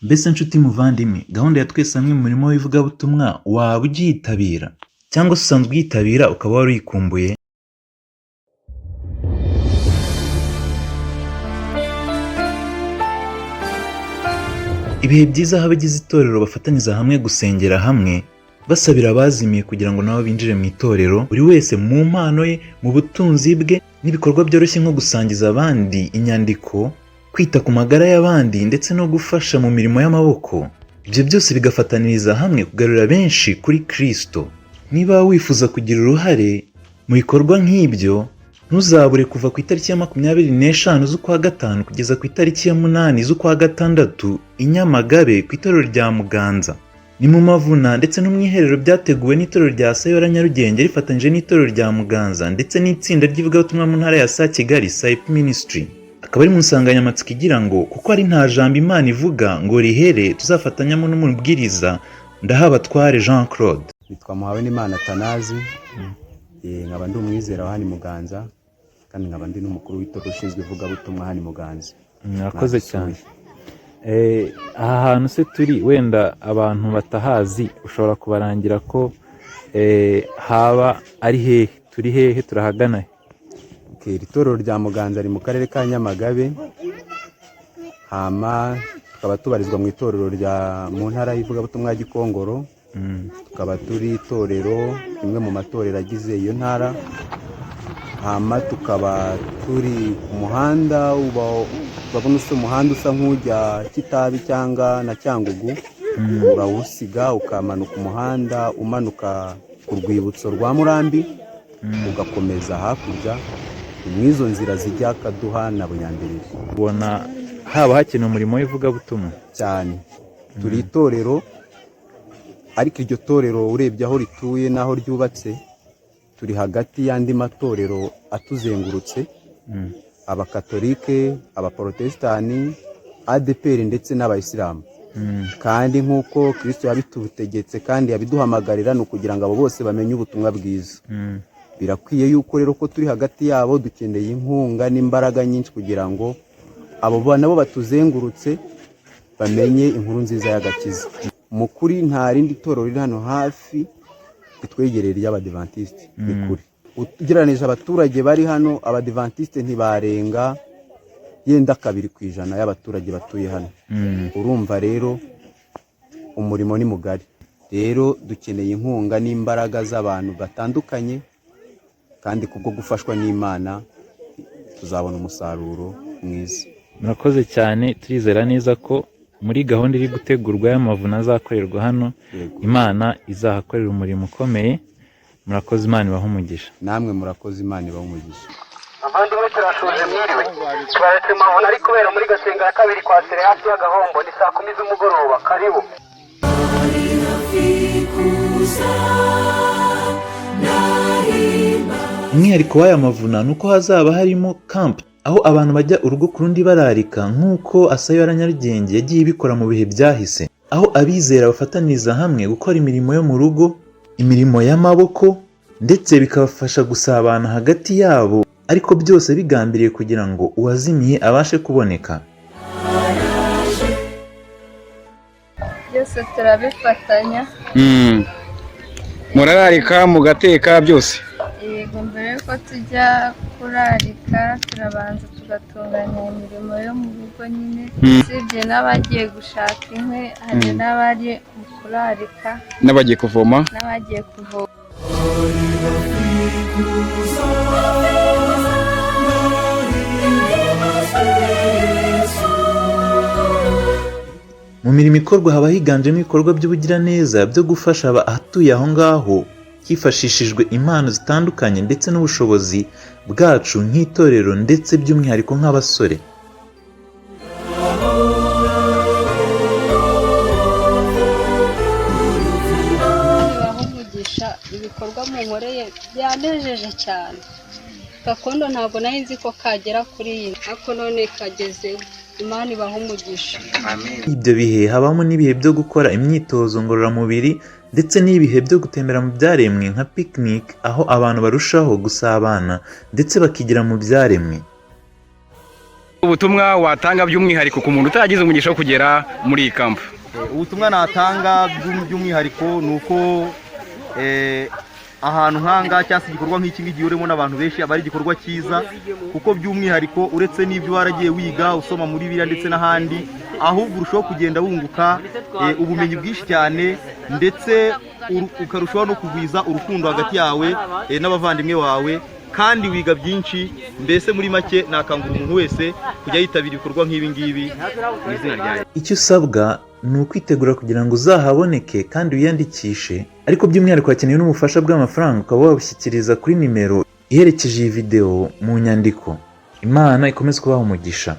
Mbese nshuti muvandimwe, gahunda ya Twese Hamwe mu murimo w'ivugabutumwa waba ugiyitabira? Cyangwa se usanzwe uyitabira ukaba wari uyikumbuye? Ibihe byiza aho abagize itorero bafatanyiriza hamwe gusengera hamwe, basabira abazimiye kugira ngo nabo binjire mu itorero, buri wese mu mpano ye, mu butunzi bwe, n'ibikorwa byoroshye nko gusangiza abandi inyandiko, kwita ku magara y'abandi ndetse no gufasha mu mirimo y'amaboko. Ibyo byose bigafataniriza hamwe kugarura benshi kuri Kristo. Niba wifuza kugira uruhare mu bikorwa nk'ibyo, ntuzabure kuva ku itariki ya 25 z'ukwa gatanu kugeza ku itariki ya 8 z'ukwa gatandatu i Nyamagabe ku itorero rya Muganza. Ni mu mavuna ndetse no mu iherero byateguwe n'itorero rya Sayora Nyarugenge rifatanyije n'itorero rya Muganza ndetse n'itsinda ry'ivugabutumwa mu ntara ya Sa Kigali SAIP Ministry. Akaba ari mu nsanganyamatsiko igira ngo kuko ari nta jambo Imana ivuga ngo rihere, tuzafatanyamo n'umubwiriza Ndahabatware Jean Claude. Nitwa Muhawenimana Atanazi, nkaba ndi umwizera wa hano i Muganza, kandi nkaba ndi n'umukuru w'itorero ushinzwe ivugabutumwa hano i Muganza. Mwakoze Mwadusuye. cyane. Aha hantu se turi, wenda abantu batahazi ushobora kubarangira ko haba ari hehe, turi hehe, turahagana he? Okay, iri torero rya Muganza riri mu karere ka Nyamagabe, hama tukaba tubarizwa mu itorero rya mu ntara y'ivugabutumwa ya Gikongoro, tukaba turi itorero rimwe mu matorero agize iyo ntara, hama tukaba turi ku muhanda uba urabona usa umuhanda usa nk'ujya Kitabi cyangwa na Cyangugu, urawusiga ukamanuka umuhanda umanuka ku rwibutso rwa Murambi, ugakomeza hakurya ni izo nzira zijya Kaduha na Bunyambiriri. Ubona haba hakenewe umurimo w'ivugabutumwa? Cyane, turi itorero, ariko iryo torero urebye aho rituye n'aho ryubatse, turi hagati y'andi matorero atuzengurutse, abakatolike, abaporotesitanti, ADEPR ndetse n'abayisilamu. Kandi nk'uko Kristo yabitutegetse kandi yabiduhamagarira, ni ukugira ngo abo bose bamenye ubutumwa bwiza. Birakwiye yuko rero ko turi hagati yabo, dukeneye inkunga n'imbaraga nyinshi kugira ngo abo nabo batuzengurutse bamenye inkuru nziza y'agakiza. Mu kuri nta rindi torero riri hano hafi ritwegereye ry'abadivantisite, ni kure. Ugereranije abaturage bari hano, abadivantisite ntibarenga yenda 2% y'abaturage batuye hano. Urumva rero umurimo ni mugari, rero dukeneye inkunga n'imbaraga z'abantu batandukanye, kandi kubwo gufashwa n'Imana tuzabona umusaruro mwiza. Murakoze cyane, turizera neza ko muri gahunda iri gutegurwa y'amavuna azakorerwa hano, Yego. Imana izahakorera umurimo ukomeye. Murakoze, Imana ibahe umugisha. Namwe murakoze, Imana ibahe umugisha. Bavandimwe, turashoje, mwiriwe. Tubaretse mavuna ari kubera muri Gasenga ya kabiri kwa Sere hafi y'Agahombo, ni saa 10 z'umugoroba. Karibu. Umwihariko w'aya mavuna ni uko hazaba harimo camp, aho abantu bajya urugo ku rundi bararika, nk'uko Asayora Nyarugenge yagiye ibikora mu bihe byahise, aho abizera bafataniriza hamwe gukora imirimo yo mu rugo, imirimo y'amaboko, ndetse bikabafasha gusabana hagati yabo, ariko byose bigambiriye kugira ngo uwazimiye abashe kuboneka. Byose turabifatanya. Murararika, mugateka byose? Yego, mbere yuko tujya kurarika turabanza tugatunganya imirimo yo mu rugo nyine. Usibye n'abagiye gushaka inkwi, hari n'abari mu kurarika, n'abagiye kuvoma, n'abagiye kuvoma. Mu mirimo ikorwa haba higanjemo ibikorwa by'ubugiraneza byo gufasha abatuye aho ngaho hifashishijwe impano zitandukanye ndetse n'ubushobozi bwacu nk'itorero, ndetse by'umwihariko nk'abasore. Ibahe umugisha, ibikorwa munkoreye byanejeje cyane. Gakondo ntabwo nari nzi ko kagera kuri iyi, ariko none kagezeho. Imana ibahe umugisha. Ibyo bihe habamo n'ibihe byo gukora imyitozo ngororamubiri ndetse n'ibihe byo gutembera mu byaremwe nka picnic, aho abantu barushaho gusabana ndetse bakigira mu byaremwe. Ubutumwa watanga by'umwihariko ku muntu utaragize umugisha wo kugera muri iyi kampu? Ubutumwa natanga by'umwihariko ni uko ahantu nk'ahangaha cyangwa se igikorwa nk'iki ngiki gihuriwemo n'abantu benshi aba ari igikorwa cyiza, kuko by'umwihariko uretse n'ibyo waragiye wiga usoma muri biriya ndetse n'ahandi, ahubwo urushaho kugenda wunguka ubumenyi bwinshi cyane, ndetse ukarushaho no kugwiza urukundo hagati yawe n'abavandimwe bawe, kandi wiga byinshi. Mbese muri make nakangura umuntu wese kujya yitabira ibikorwa nk'ibi ngibi mu izina ryanjye. Icyo usabwa ni ukwitegura kugira ngo uzahaboneke kandi wiyandikishe, ariko by'umwihariko hakenewe n'ubufasha bw'amafaranga, ukaba wabushyikiriza kuri nimero iherekeje iyi videwo mu nyandiko. Imana ikomeze kubaha umugisha.